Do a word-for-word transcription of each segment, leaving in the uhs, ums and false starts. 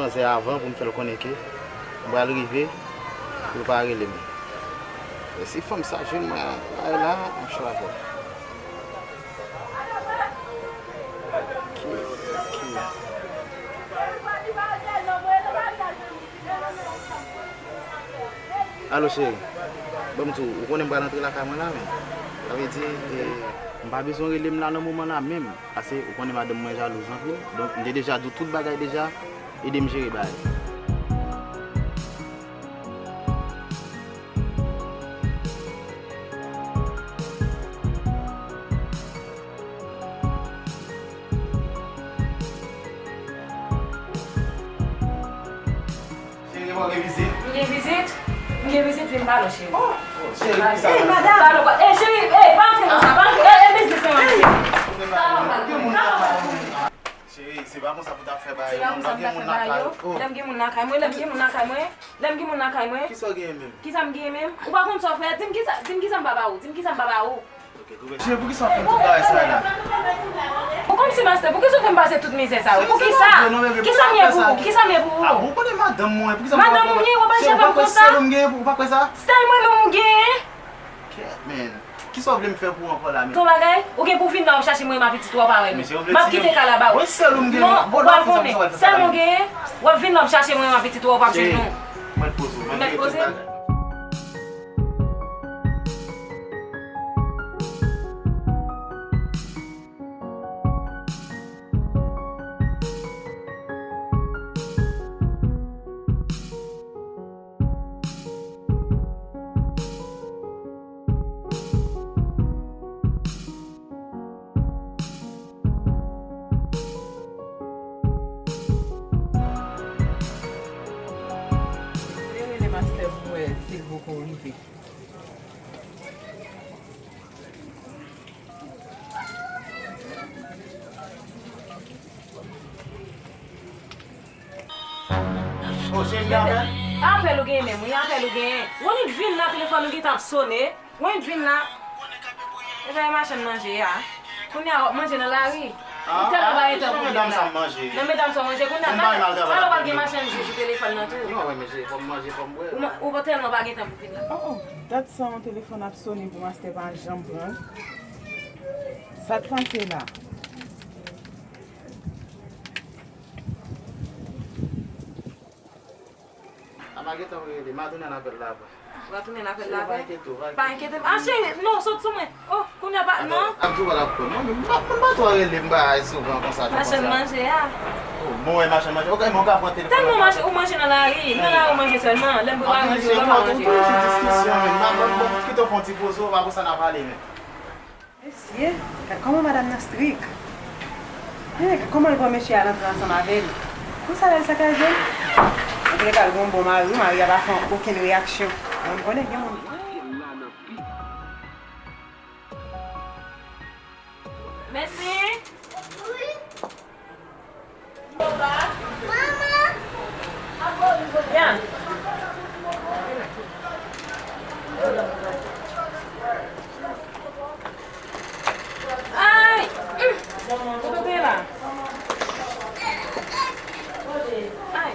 Manzè avan pou m fè l konnen ke m pral rive, pou l pa rele m. E si fanm sa jwenn mwen la, la, m cho avè l. Ki, ki. Alo, cheri. Bon, m di w, ou konnen m pral antre lakay mwen la, men. Sa vle di, e, m pa bezwen rele m la nan moman la menm. Paske ou konnen madanm mwen jalouz anpil. Donk, m te deja di w tout bagay deja. Ede m jere bagay. Cheri, ou gen vizit? M gen vizit? M gen vizit, vin pale, cheri. Oh, oh, cheri, ki sa? Ey, madam! Pale, eh, cheri, eh, pa antre konsa, pa antre, eh, eh, biznis mwen, cheri. Pale, pale, pale. Cheri, se pa konsa pou t ap fè bagay yo, non, pa gen moun lakay ou. Lè m gen moun lakay mwen, lè m gen moun lakay mwen, lè m gen moun lakay mwen. Kisa w genyen menm? Kisa m genyen menm? Ou pa konn sa w fè? Di m kisa, di m kisa m pa ba ou, di m kisa m pa ba ou. Cheri, poukisa w ap fè m tout bagay sa la? Ou kòmsi mastè, poukisa w fè m pase tout mizè sa yo? Poukisa? Kisa m ye pou ou? Kisa m ye pou ou? Ah, ou konnen madanm mwen, poukisa m pa... Madanm ou m ye, w ap al chèfè m konsa? Sèl ou m genyen, ou pa kwè sa? Sèl mwen menm ou genyen? Kèt, men. Kisa w vle m fè pou ou ankò la menm? Ton bagay, ou gen pou vin la w ap chache mwen, m ap pitit ou, w ap pa wè m. M ap kite kay la ba ou. Non, ou pral konnen. Sèl mwen genyen, w ap vin la w ap chache mwen, m ap pitit ou, w ap jwenn nou. Mèt poze w, mèt poze w. Eseye rele mastè pou wè si l poko rive. Oh, cheri, apèl? Apèl ou genyen menm, wi, apèl ou genyen. Ronit vin la, telefòn ou gentan ap sone. Ronit vin la. E pa machann manje a. Kounye a w ap manje nan lari. Ou tèlman pa gen tan pou vin la. Nan medam sa w manje, kounye a, alò w ap gen machann jou sou telefòn nan tou. Ou pa tèlman pa gen tan pou vin la. Oh, oh, dat sa yon telefòn ap sone pou mastè pa janm pran. Sa k pase la? A, m a gentan rele, m a tounen apèl la vre. Ou a tounen apèl la vre? Pa enkyete w, pa enkyete w. Pa enkyete m. A, cheri, non, sot sou mwen. Oh, kounye a pa, non. Ap di w pa t ap pran. Non, men m pa, m pa twò rele m bagay souvan konsa, jan konsa. Machann manje a. Oh, mwen wè machann manje. Ok, men w ka pran telefòn. Tèlman w manje, ou manje nan lari. Nan lari ou manje sèlman. Lè m prepare manje, ou pa manje. Ou toujou sou diskisyon, men. M a, m, m, m kite w fè yon ti poze w, pa konsa n a pale, men. Mesye, gad kòman madanm nan strik. Hen, gad kòman l pran mesye a rantre ansanm avè l. Konsa lè l sakaje l. Antouleka, l gen yon bon mari, wi, mari a pa fè okenn reyaksyon. Mwen, m konnen gen moun. Mèsi. Byen. Ay! Ou toupin la? Ay!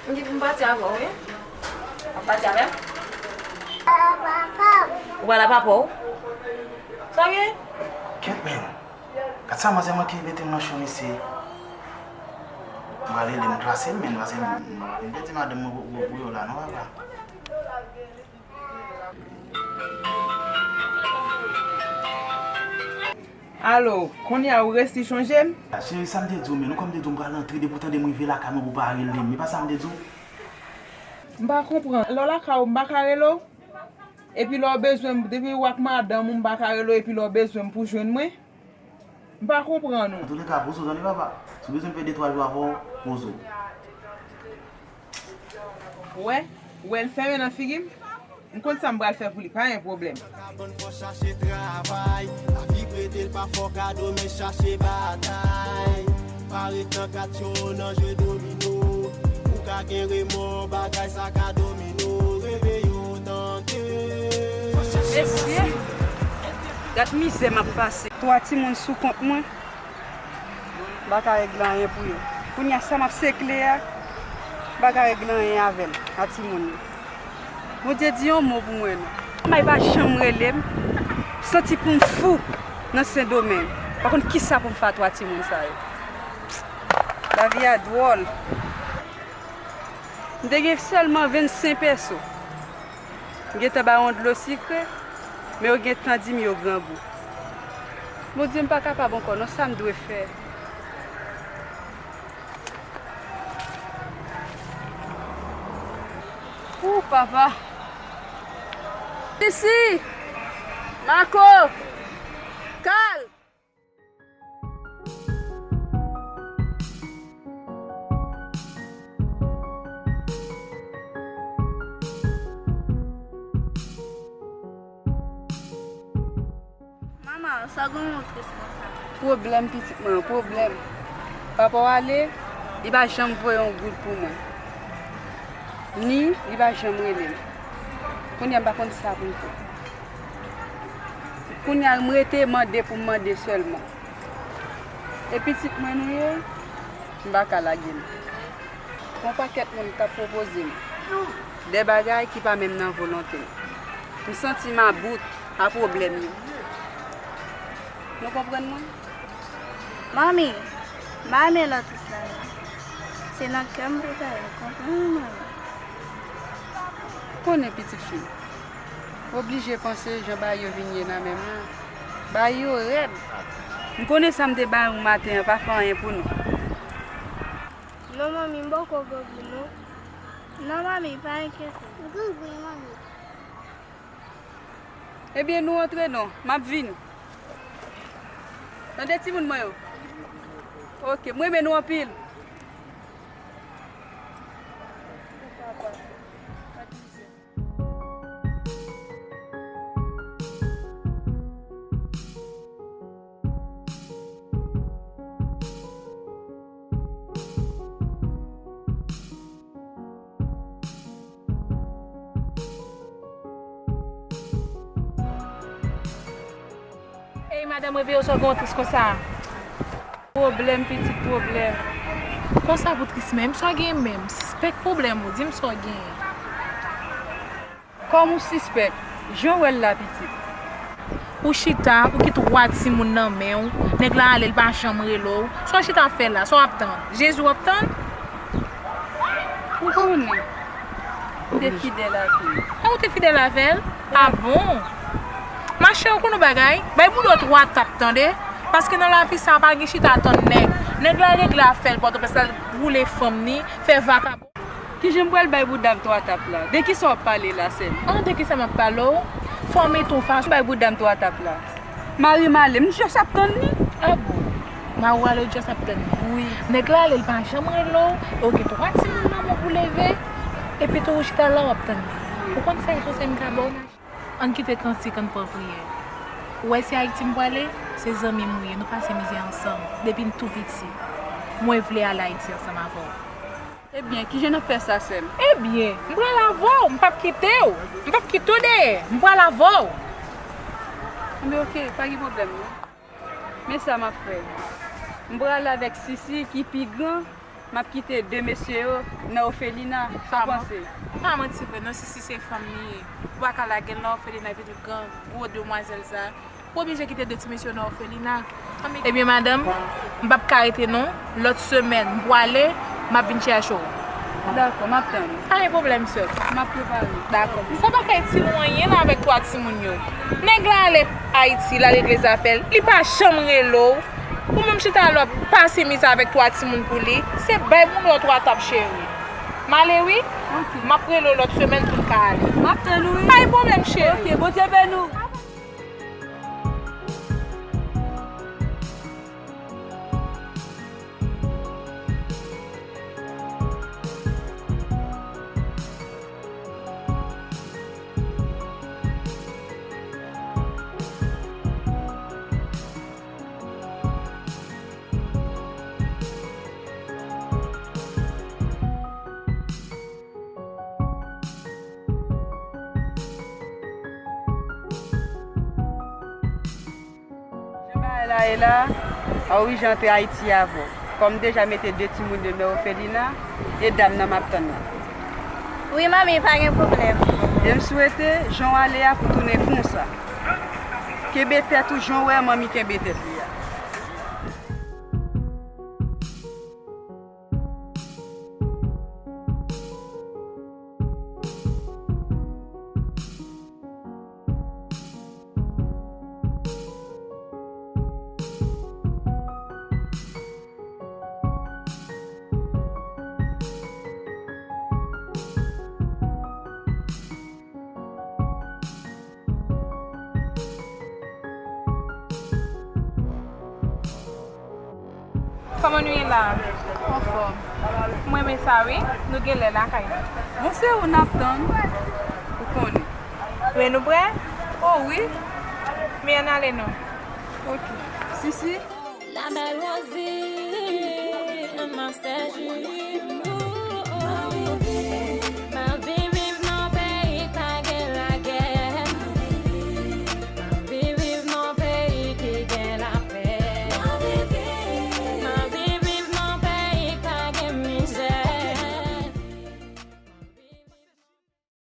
M gen pou m pati avè w, wi. W ap pati avè m? Ou pral a papa w? Sa w gen? Kèt, men. Gad sa manzè manke mete m nan cho, mesye. M prale li, m klase l, men, paske m, m, m pèdi madanm mwen pou, pou, pou yo la, non, papa. Alo, kounye a ou resi chonje m? Cheri, sa m te di w, men, ou konn m te di w m pral antre, depi w tande m rive lakay mwen pou w pa rele m. E pa sa m te di w? M pa konprann. Lè w lakay ou, m pa ka rele w? Epi lè w bezwen m, depi w ak madanm ou, m pa ka rele w, epi lè w bezwen m pou jwenn mwen? M pa konprann ou. Antouleka, poze w tande papa. Si w bezwen m fè de twa jou avè w, poze w. Ou wè? Ou wè l fèmen nan figi m? M konn sa m pral fè pou li, pa gen pwoblèm. Kabann fò chache travay, lavi prete l pa fò kado, men chache batay. Pa ret nan katye w nan jwe domino. Ou ka gen remò, bagay sa ka domino. Reveye w tante. Mesye, gad mizè m ap pase. Twa timoun sou kont mwen. M pa ka regle anyen pou yo. Kounye a sa m ap sekle a, m pa ka regle anyen avè l, a timoun yo. Bondye di yon mo pou mwen non. Manman pa janm rele m. M santi pou m fou nan Sendomeng. M pa konn kisa pou m fè a twa timoun sa yo. Lavi a dwòl. M te gen sèlman vennsenk peso. M gentan ba yo yon dlo sikre, men yo gentan di m yo grangou. Bondye, m pa kapab ankò non, sa m dwe fè? Ou papa. Sisi! Mako! Kal! Manman, sa gen yon tris konsa? Pwoblèm pitit mwen, pwoblèm. Papa w ale, li pa janm voye yon goud pou mwen. Ni li pa janm rele m. Kounye a m pa konn sa pou m fè. Kounye a m rete mande pou m mande sèlman. E pitit mwen nou ye, m pa ka lage l. Yon pakèt moun k ap pwopoze m de bagay ki pa menm nan volonte m. M santi m about a pwoblèm yo. Nou konprann mwen? Manmi, m pa renmen lòt tris la non. Se nan kè m pou ta ye, w konprann, manmi? Konnen pitit fi, oblije panse jan bagay yo vin ye nan men m nan. Bagay yo rèd. M konnen sa m te ba nou maten an pa fè anyen pou nou. Non, manmi, m poko grangou non. Non, manmi, pa enkyete. M grangou wi, manmi. Ebyen, nou antre non, m ap vini. Tande timoun mwen yo. Oke, m renmen nou anpil. Ey, madanm, reveye w, sa w gen w tris konsa? Pwoblèm, pitit, pwoblèm. Konsa pou tris menm, sa w gen menm? Sispèk pwoblèm ou, di m sa w gen. Kòm ou sispèk, jan w wè l la, pitit. Ou chita, ou kite twa timoun nan men w, nèg la ale, l pa janm rele w. Sa w chita ap fè la, sa w ap tann? Jezi w ap tann? Ou konnen, m te fidèl avè l. A, ou te fidèl avè l? A bon? Machè, ou konn yon bagay? Bay moun yo twa tap, tande. Paske nan lavi sa a, pa gen chita tann nèg. Nèg la regle afè l Pòtoprens, l al boule fanm ni, fè vakabon. Kijan m pral bay bouda m twa tap la? De kisa w ap pale la, sè m? An, de kisa m ap pale w? Fò w mete yon fason bay bouda m twa tap la. Mari m ale, m just ap tann li. A bon? Mari w ale, w just ap tann li? Wi. Nèg la ale, l pa janm rele w, ou gen twa timoun nan men w pou leve, epi tou ou chita la w ap tann li. Ou konn sa l panse m ka ba w? Ann kite kantik, ann pran priyè. Ou wè se Ayiti m prale, se zanmi m ou ye, nou pase mizè ansanm, depi n tou piti. Mwen vle al Ayiti ansanm avè w. Ebyen, kijan n ap fè sa, sè m? Ebyen, m pral avè w, m p ap kite w. M p ap kite w dèyè, m pral avè w. Ebyen, oke, pa gen pwoblèm, non. Men sa m ap fè. M pral avèk Sisi ki pi gran, m ap kite de mesye yo nan òfelina. Sa w panse? Pa manti vre non, Sisi se fanm li ye. Ou pa ka lage l nan òfelina epi tout gran gwo demwazèl sa. Ou oblije kite de ti mesye yo nan òfelina. Ebyen, madanm, m p ap ka rete non. Lòt semèn, m pwale, m ap vin chèche w. Dakò, m ap tann ou. Pa gen pwoblèm, sè m. M ap prepare. Dakò. Sa pa ka itil ou anyen la avèk twa timoun yo. Nèg la ale Ayiti, l al regle zafè l, li pa janm rele w. Ou menm chita la w ap pase mizè avèk twa timoun pou li. Se bay moun yo twa tap, cheri. M ale wi. Oke. M ap rele w lòt semèn pou n ka ale. M ap tann ou wi. Pa gen pwoblèm, cheri. Oke, Bondye beni w. Jan bagay la ye la, a wi, jan antre Ayiti avè w. Kòm m deja mete de timoun yo nan òfelina, e dam nan m ap tann nan. Wi, manmi, pa gen pwoblèm. E m swete jan w ale a pou tounen konsa. Kenbe tèt ou jan w wè manmi kenbe tèt li a. Kòman nou ye la? Anfòm. Mwen renmen sa wi, nou genlè lakay nou. Bon, se ou n ap tann, ou konnen. Men nou prè? O wi. Men ann ale non. Ok. Sisi. La belle Rosie, un master G.